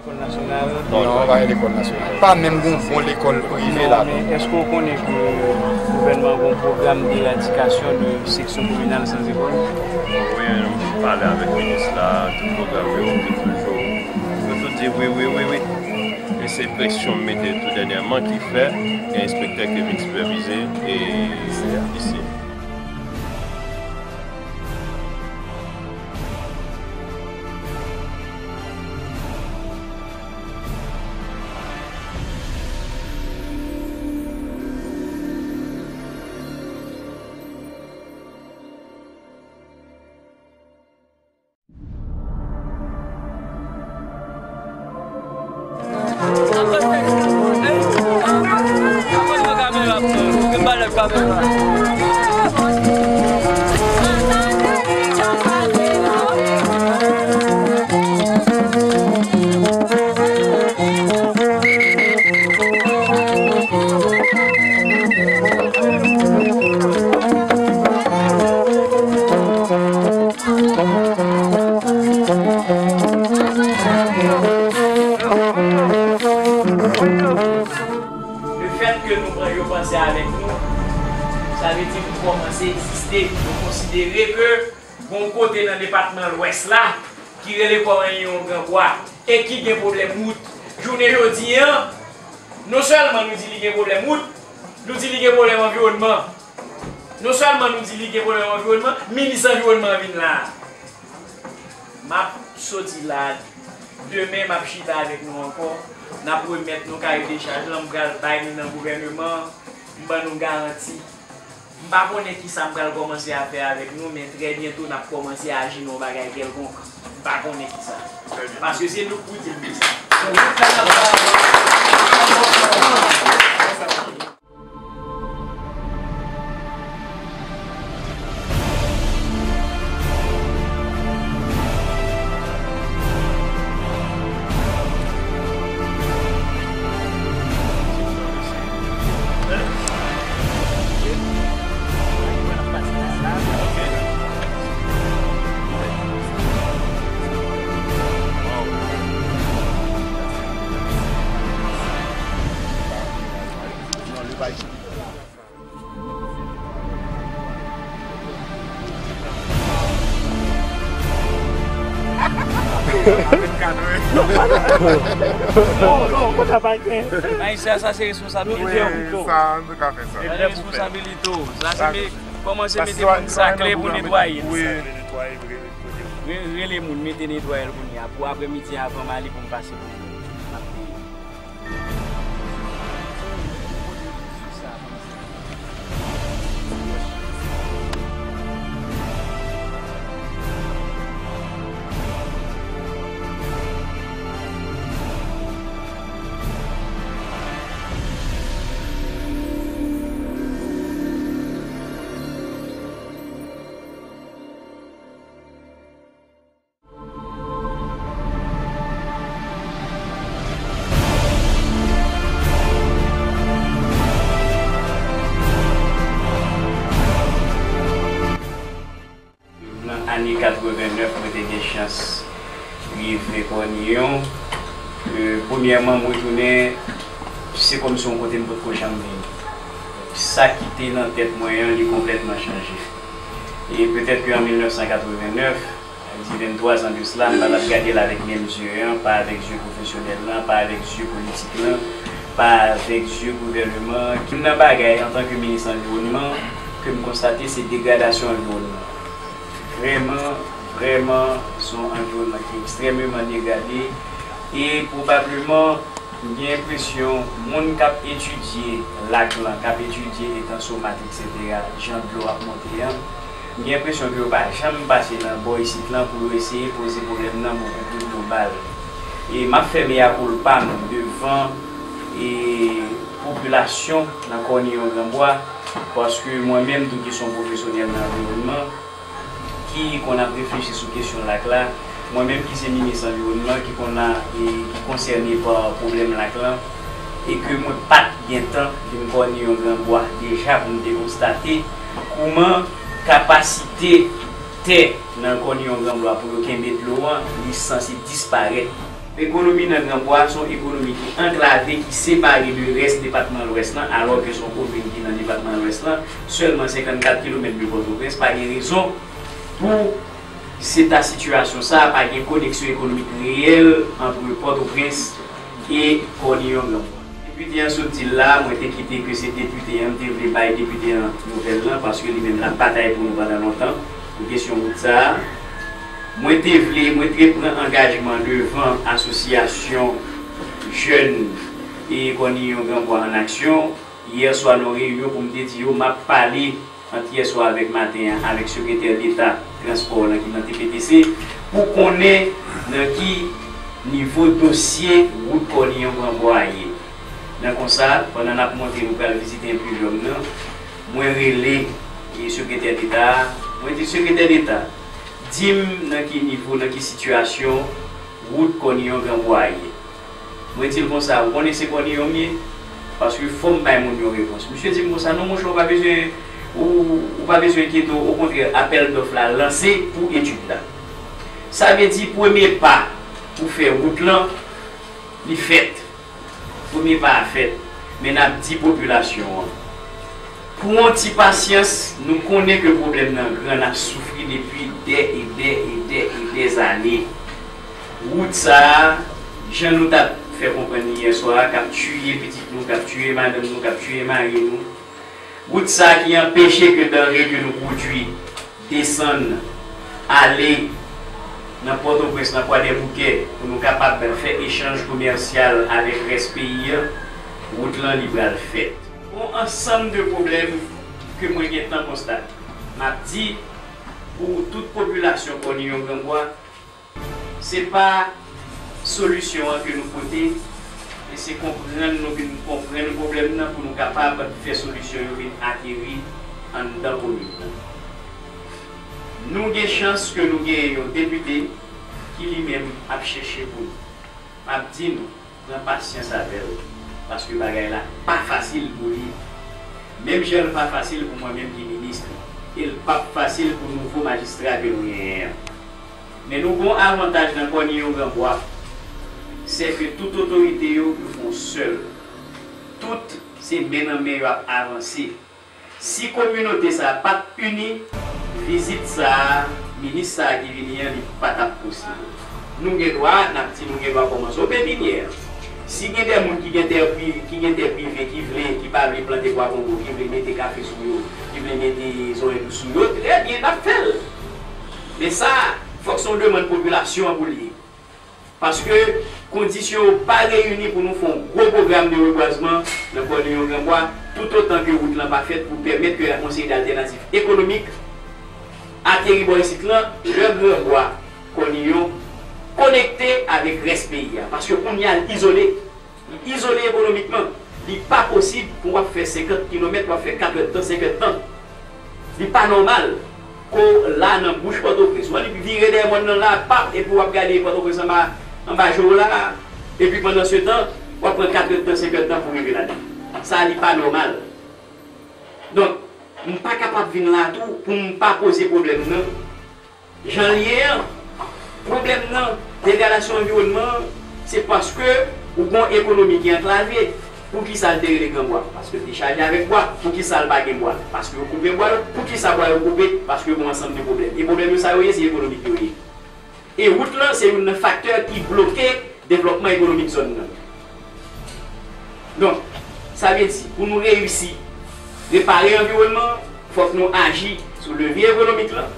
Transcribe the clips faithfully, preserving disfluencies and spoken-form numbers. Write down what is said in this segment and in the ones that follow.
Lekòl nasyonal? Non, non, pa gen lekòl nasyonal. Pa menm gen yon bon lekòl prive la. Non, men èske w konnen ke gouvènman gen yon pwogram deradikasyon de seksyon kominal san zepòl? Wi, m pale avèk minis la, tout pwogram yo, yo toujou, yo toujou di wi, wi, wi, wi. E se presyon m mete tou dènyèman ki fè gen enspektè ki vin sipèvize e lise. Lefètke nou pran yo panse avèk nou, sa vle di nou kòmanse egziste. Nou konsidere ke gon kote nan depatman Lwès la ki rele kòm yon gran bwa e ki gen pwoblèm wout. Jounen jodi a, non sèlman nou di li gen pwoblèm wout, nou di li gen pwoblèm anviwònman. Non sèlman nou di li gen pwoblèm anviwònman, minis anviwònman an vin la. M ap soti la, demen m ap chita avèk nou ankò. N ap remèt nou kaye dechaj lan, m pral bay nou nan gouvèneman an, m ban nou garanti. M pa konnen kisa m pral kòmanse a fè avèk nou, men trè byento n ap kòmanse aji nan yon bagay kèlkonk. M pa konnen kisa. Paske se nou k pou di m kisa. Non, non, kòm sa pa gen. Ayisyen, sa se responsabilite w. Wi, sa, nou ka fè sa. Sa se responsabilite w. Sa se me-, kòmanse mete moun sa klè pou netwaye l. Wi. Re-, rele moun, mete netwaye l kounye a. Pou aprèmidi, avan m ale, pou m pase pou m, m ap peye. Nan ane katrevennèf, mwen te gen chans rive Kòniyon. E, premyèman, mwen tounen, se kòmsi yon kote m potko janm vini. Sa ki te nan tèt mwen an, li konplètman chanje. E petèt ke an mil nèf san katrevennèf, di venntwa zan de sila, m pa t ap gade l avèk menm zye an, pa avèk zye pwofesyonèl lan, pa avèk zye politik lan, Pa avèk zye gouvèneman. Youn nan bagay, antanke minis anviwònman, ke m konstate, se degradasyon anviwònman. Vrèman, vrèman, se yon anviwònman ki ekstrèmeman degrade. E pwobableman, m gen enpresyon, moun k ap etidye lak lan, k ap etidye etansyo mat, etsetera, jan dlo ap monte an, m gen enpresyon ke yo pa janm pase nan bò isit lan pou yo eseye poze pwoblèm nan bokou pli global. E m ap fè mea culpa m devan, e, popilasyon nan Kòniyon Granbwa, paske mwen menm tou ki se yon pwofesyonèl nan anviwònman, ki konn ap reflechi sou kesyon lak la, mwen menm ki se minis anviwònman, ki konn a, e, ki konsène pa pwoblèm lak lan, e ke mwen pa t gen tan vin Kòniyon Granbwa deja pou m te konstate kòman kapasite tè nan Kòniyon Granbwa pou yo kenbe dlo an, li sanse disparèt. Ekonomi nan Granbwa se yon ekonomi ki anklave, ki separe de rès depatman Lwès lan, alò ke se yon komin ki nan depatman Lwès lan, sèlman senkannkat kilomèt de Pòtoprens. Pa gen rezon pou se ta sitiyasyon sa a, pa gen koneksyon ekonomik reyèl ant Pòtoprens e Kòniyon Granbwa. Depite an sot di l la, mwen te kite ke se depite an, m te vle bay depite an nouvèl lan, paske li menm l ap batay pou nou pandan lontan, pou kesyon wout sa a. Mwen te vle, mwen te pran angajman devan asosyasyon jèn e Kòniyon Granbwa an aksyon. Yè swa, nan yon reyinyon pou m te di yo, m ap pale ant yè swa avèk maten an avèk sekretè deta transpò lan ki nan T P T C, pou konnen nan ki nivo dosye wout Kòniyon Granbwa ye. Nan konsa, pandan n ap monte, nou pral vizite enplivyòm nan, mwen rele, e, sekretè deta a, mwen di, "Sekretè deta, di m nan ki nivo, nan ki sitiyasyon wout Kòniyon Granbwa ye." Mwen di l konsa, "Ou konnen se Kòniyon m ye?" Paske fò m bay moun yon repons. Misye di m konsa, "Non, monchè, ou pa bezwen, ou, ou pa bezwen enkyete w. Okontrè, apèl dòf la lanse pou etid la." Sa vle di, premye pa pou fè wout lan, li fèt. Premye pa a fèt. Men n ap di popilasyon an, pou yon ti pasyans, nou konnen ke pwoblèm nan gran, n ap soufri depi dè e dè e dè e dè zane. Wout sa a, jan nou t ap fè konprann li yè swa a, k ap tiye pitit nou, k ap tiye madanm nou, k ap tiye mari nou. Wout sa a ki anpeche ke danre ke nou pwodui desann, ale nan Pòtoprens, nan Kwadèboukè, pou nou kapab fè echanj komèsyal avèk rès peyi a, wout lan li pral fèt. Gon ansanm de pwoblèm ke mwen gentan konstate. M ap di pou tout popilasyon Kòniyon Granbwa, se pa solisyon an ke nou pote, men se konprann nou vin konprann pwoblèm nan pou nou kapab fè solisyon yo vin ateri anndan komin nan. Nou gen chans ke nou genyen yon depite ki li menm ap chèche pou nou. M ap di nou, pran pasyans avè l, paske bagay la pa fasil pou li. Menm jan l pa fasil pou mwen menm ki minis, e l p ap fasil pou nouvo majistra ke nou genyen an. Men nou gon avantaj nan Kòniyon Granbwa, se ke tout otorite yo, yo fè yon sèl. Tout se men nan men yo ap avanse. Si kominote sa a pa t ini, vizit sa a, minis sa a ki vini an, li pa t ap posib. Nou gen dwa, n ap di nou gen dwa kòmanse yon pepinyè. Si gen de moun ki gen tè pri-, ki gen tè prive, ki vle, ki pa vle plante pwa kongo, ki vle mete kafe sou yo, ki vle mete zoranj dous sou yo, trè byen, n ap fè l. Men sa, fòk se yon demann popilasyon an pou l ye. Paske kondisyon yo pa reyini pou nou fè yon gwo pwogram de rebwazman nan Kòniyon Granbwa, toutotan ke wout lan pa fèt pou pèmèt ke yon seri de altènatif ekonomik ateri bò isit lan, lè Granbwa, Kòniyon konekte avèk rès peyi a. Paske kounye a l izole. Li izole ekonomikman. Li pa posib pou w ap fè senkant kilomèt, w ap fè katrèdtan, senkèdtan. Li pa nòmal. Ko la nan bouch Pòtoprens. Ou li vire dèyè mòn nan la, pap, epi w ap gade Pòtoprens anba, anba je w la, epi pandan se tan, w ap pran katrèdtan, senkèdtan pou rive ladan. Sa, li pa nòmal. Donk, m pa kapab vin la tou pou m pa poze pwoblèm nan. Jan l ye an, pwoblèm nan, degradasyon anviwònman an, se paske ou gon ekonomi ki anklave. Poukisa l te rele Granbwa? Paske l te chaje avèk bwa. Poukisa l pa gen bwa? Paske yo koupe bwa yo. Poukisa bwa yo koupe? Paske gon ansanm de pwoblèm. E pwoblèm yo sa yo ye, se ekonomik yo ye. E wout lan, se youn nan faktè ki bloke devlòpman ekonomik zòn nan. Donk, sa vle di, pou nou reyisi repare anviwònman an, fòk nou aji sou levye ekonomik lan.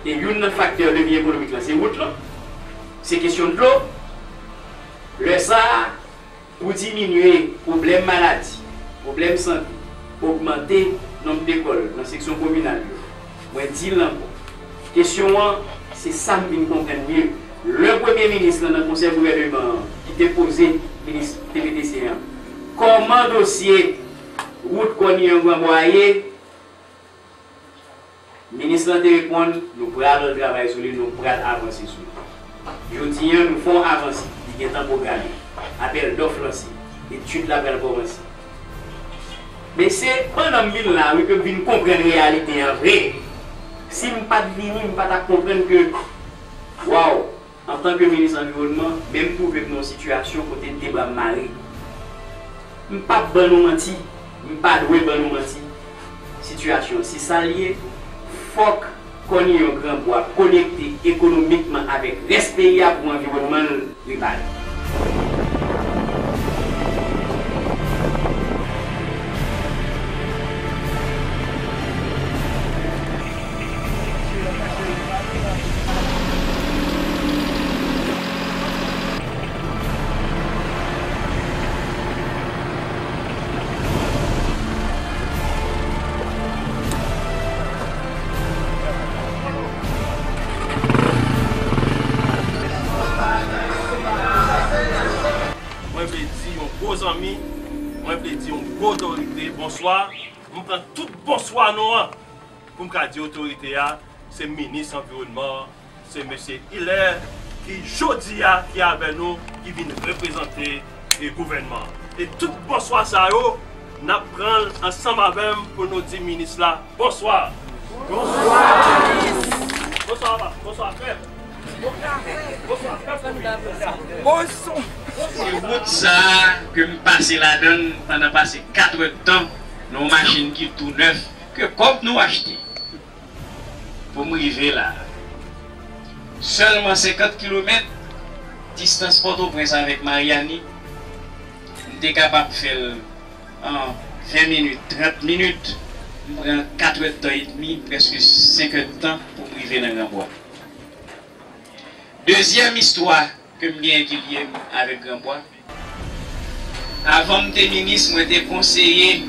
E youn nan faktè levye ekonomik lan, se wout lan, se kesyon dlo. Lè sa a, pou diminye pwoblèm maladi, pwoblèm sante, ogmante nonb lekòl nan seksyon kominal yo, mwen di l ankò. Kesyon an, se sa m vin konprann mye. Lè premye minis lan nan konsèy gouvèneman an ki te poze minis T P T C an, kòman dosye wout Kòniyan Granbwa a ye, minis lan te reponn, nou pral travay sou li, nou pral avanse sou li. Jodi a, nou fè yon avanse, li gentan pwograme. Apèl dòf lanse, etid la pral kòmanse. Men se pandan m vin la, wi, ke m vin konprann reyalite an vre. Si m pa t vini, m pa t ap konprann ke, waw, antanke minis anviwònman, men m twouve m nan yon sitiyasyon kote de bra m mare. M p ap ban nou manti, m pa dwe ban nou manti. Sitiyasyon an, se sa l ye. Fòk Kòniyan Granbwa konekte ekonomikman avèk rès peyi a pou anviwònman l repare. Mwen vle di yon gwo zanmi, mwen vle di yon gwo otorite, bonswa. M pran tout bonswa nou an pou m ka di otorite a, se minis anviwònman an, se mesye Hilaire ki jodi a ki avè nou, ki vin reprezante, e, gouvènman an. E tout bonswa sa yo, n ap pran l ansanm avè m pou nou di minis la bonswa. Bonswa. Bonswa, papa. Bonswa, frè. Bonswa, frè. Se wout sa a ke m pase ladan l pandan pase katrè d tan nan yon machin ki tou nèf, ke kòb nou achte pou m rive la a. Sèlman senkant kilomèt, distans Pòtoprens avèk Maryani, m te kapab fè l an ven minit, trant minit. M pran katrè d tan edmi, prèske senk è d tan pou m rive nan Granbwa. Dezyèm istwa ke m genyen ki lye m avèk Granbwa. Avan m te minis, mwen te konseye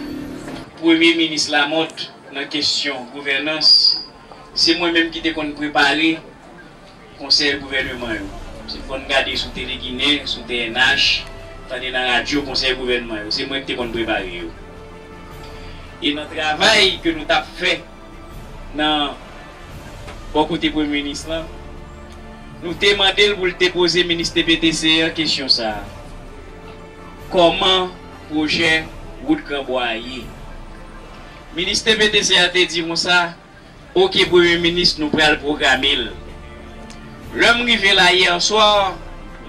Premye Minis Lamothe nan kesyon gouvènans. Se mwen menm ki te konn prepare konsèy gouvèneman yo. Se konn gade sou Tele Ginen, sou T N H, tande nan radyo konsèy gouvèneman yo. Se mwen ki te konn prepare yo. E nan travay ke nou t ap fè nan bò kote Premye Minis lan, nou te mande l pou l te poze minis T P T C an kesyon sa a. Kòman pwojè wout Granbwa a ye? Minis T P T C a te di konsa, oke, Premye Minis, nou pral pwograme l. Lè m rive la yè swa,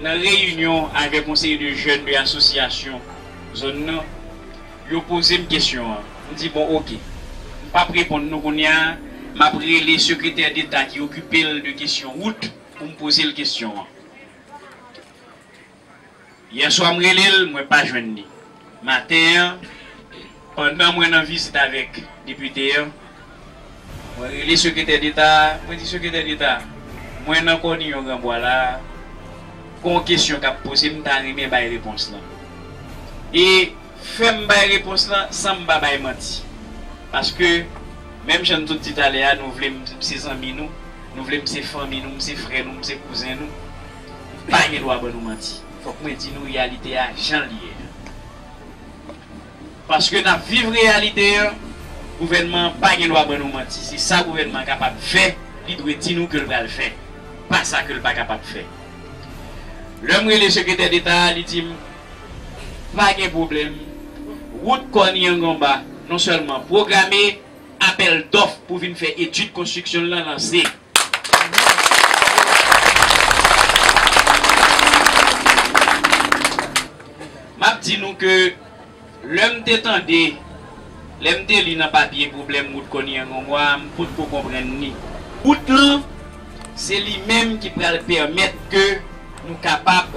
nan reyinyon avèk yon seri de jèn de asosyasyon zòn nan, yo poze m kesyon an. M di, bon, oke. M p ap reponn nou kounye a, m ap rele sekretè deta ki okipe l de kesyon wout pou m poze l kesyon an. Yè swa m rele l, mwen pa jwenn li. Maten an, pandan mwen nan vizit avèk depite an, mwen rele sekretè deta a, mwen di, sekretè deta, mwen nan Kòniyon Granbwa la, gon kesyon k ap poze m, m ta renmen bay repons lan. E fè m bay repons lan san m pa bay manti. Paske, menm jan n tout di talè a, nou vle m se zanmi nou, nou vle m se fanmi nou, m se frè nou, m se kouzen nou. M pa gen dwa ban nou manti. Fòk mwen di nou reyalite a jan l ye a. Paske n ap viv reyalite an, gouvènman an pa gen dwa ban nou manti. Se sa gouvènman an kapab fè, li dwe di nou ke l pral fè. Pa sa ke l pa kapab fè. Lè m rele sekretè deta a, li di m, pa gen pwoblèm. Wout Kòniyan Granbwa non sèlman pwograme, apèl dòf pou vin fè etid konstriksyon l lan lanse. M ap di nou ke lè m te tande, lè m te li nan papye pwoblèm wout Kòniyan Granbwa a, m potko konprann li. Wout lan, se li menm ki pral pèmèt ke nou kapab,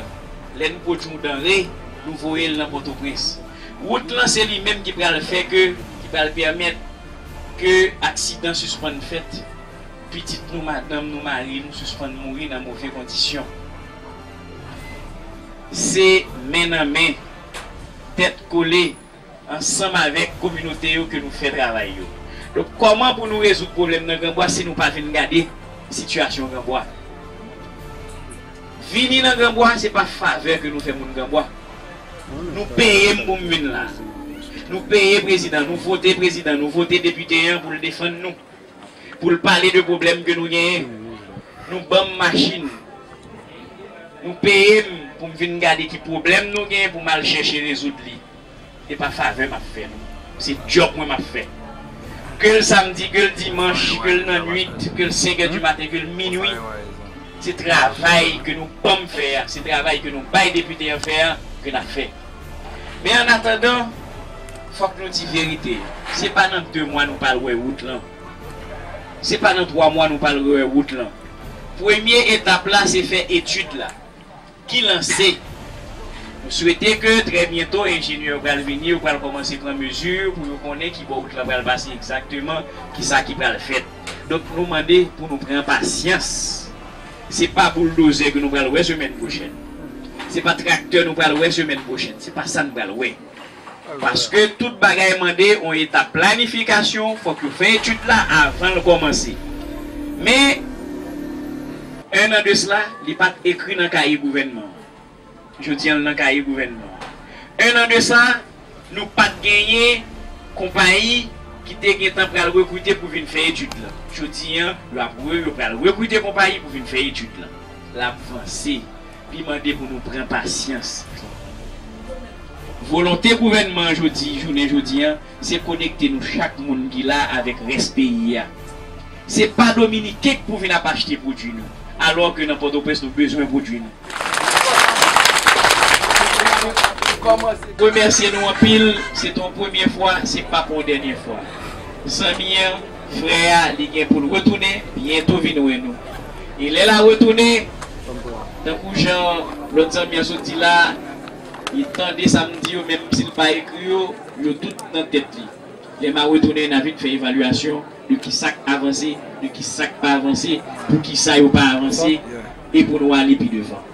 lè n pwodui yon danre, nou voye l nan Pòtoprens. Wout lan se li menm ki pral fè ke, ki pral pèmèt ke aksidan sispann fèt, pitit nou, madanm nou, mari nou sispann mouri nan move kondisyon. Se men nan men, tèt kole, ansanm avèk kominote yo ke nou fè travay yo. Donk, kòman pou nou rezoud pwoblèm nan Granbwa si nou pa vin gade sitiyasyon Granbwa? Vini nan Granbwa, se pa favè ke nou fè moun Granbwa. Nou peye m pou m vin la. Nou peye prezidan, nou vote prezidan, nou vote depite an pou l defann nou, pou l pale de pwoblèm ke nou genyen. Nou ban m machin. Nou peye m pou m vin gade ki pwoblèm nou genyen pou m al chèche rezoud li. Se pa favè m ap fè nou. Se djòb mwen m ap fè. Ke l samdi, ke l dimanch, ke l nan nwit, ke l senk è di maten, ke l minwi, se travay ke nou ban m fè a, se travay ke nou bay depite an fè a, ke n ap fè. Men annatandan, fòk nou di verite. Se pa nan de mwa nou pral wè wout lan. Se pa nan twa mwa nou pral wè wout lan. Premye etap la, se fè etid la ki lanse. Nou swete ke trè byento enjenyè yo pral vini, yo pral kòmanse pran mezi pou yo konnen ki bò wout lan pral pase egzakteman, kisa ki pral fèt. Donk, nou mande pou nou pran pasyans. Se pa bouldozè ke nou pral wè semèn pwochèn. Se pa traktè nou pral wè semèn pwochèn. Se pa sa n pral wè. Paske tout bagay mande yon etap planifikasyon, fòk yo fè etid la avan l kòmanse. Men, en an de sla, li pa t ekri nan kaye gouvènman. Jodi a, l nan kaye gouvènman. En an de sa, nou pa t genyen konpayi ki te gentan pral rekrite pou vin fè etid lan. Jodi a, yo ap re-, yo pral rekrite konpayi pou vin fè etid lan. L ap vanse. Li mande pou nou pran pasyans. Volonte gouvènman an jodi, jounen jodi a, se konekte nou chak moun ki la avèk rès peyi a. Se pa Dominiken k pou vin ap achte pwodui nou, alò ke nan Pòtoprens nou bezwen pwodui nou. Remèsye nou anpil, se t on premye fwa, se pa pou yon dènye fwa. Zanmi an, frè a, li gen pou l retounen, byento vin wè nou. E lè l a retounen, tankou jan lòt zanmi an sot di la, li tande sa m di yo, menm si l pa ekri yo, yo tout nan tèt li. Lè m a retounen, n a vin fè evalyasyon de kisa k avanse, de kisa k pa avanse, poukisa yo pa avanse, e pou nou ale pi devan.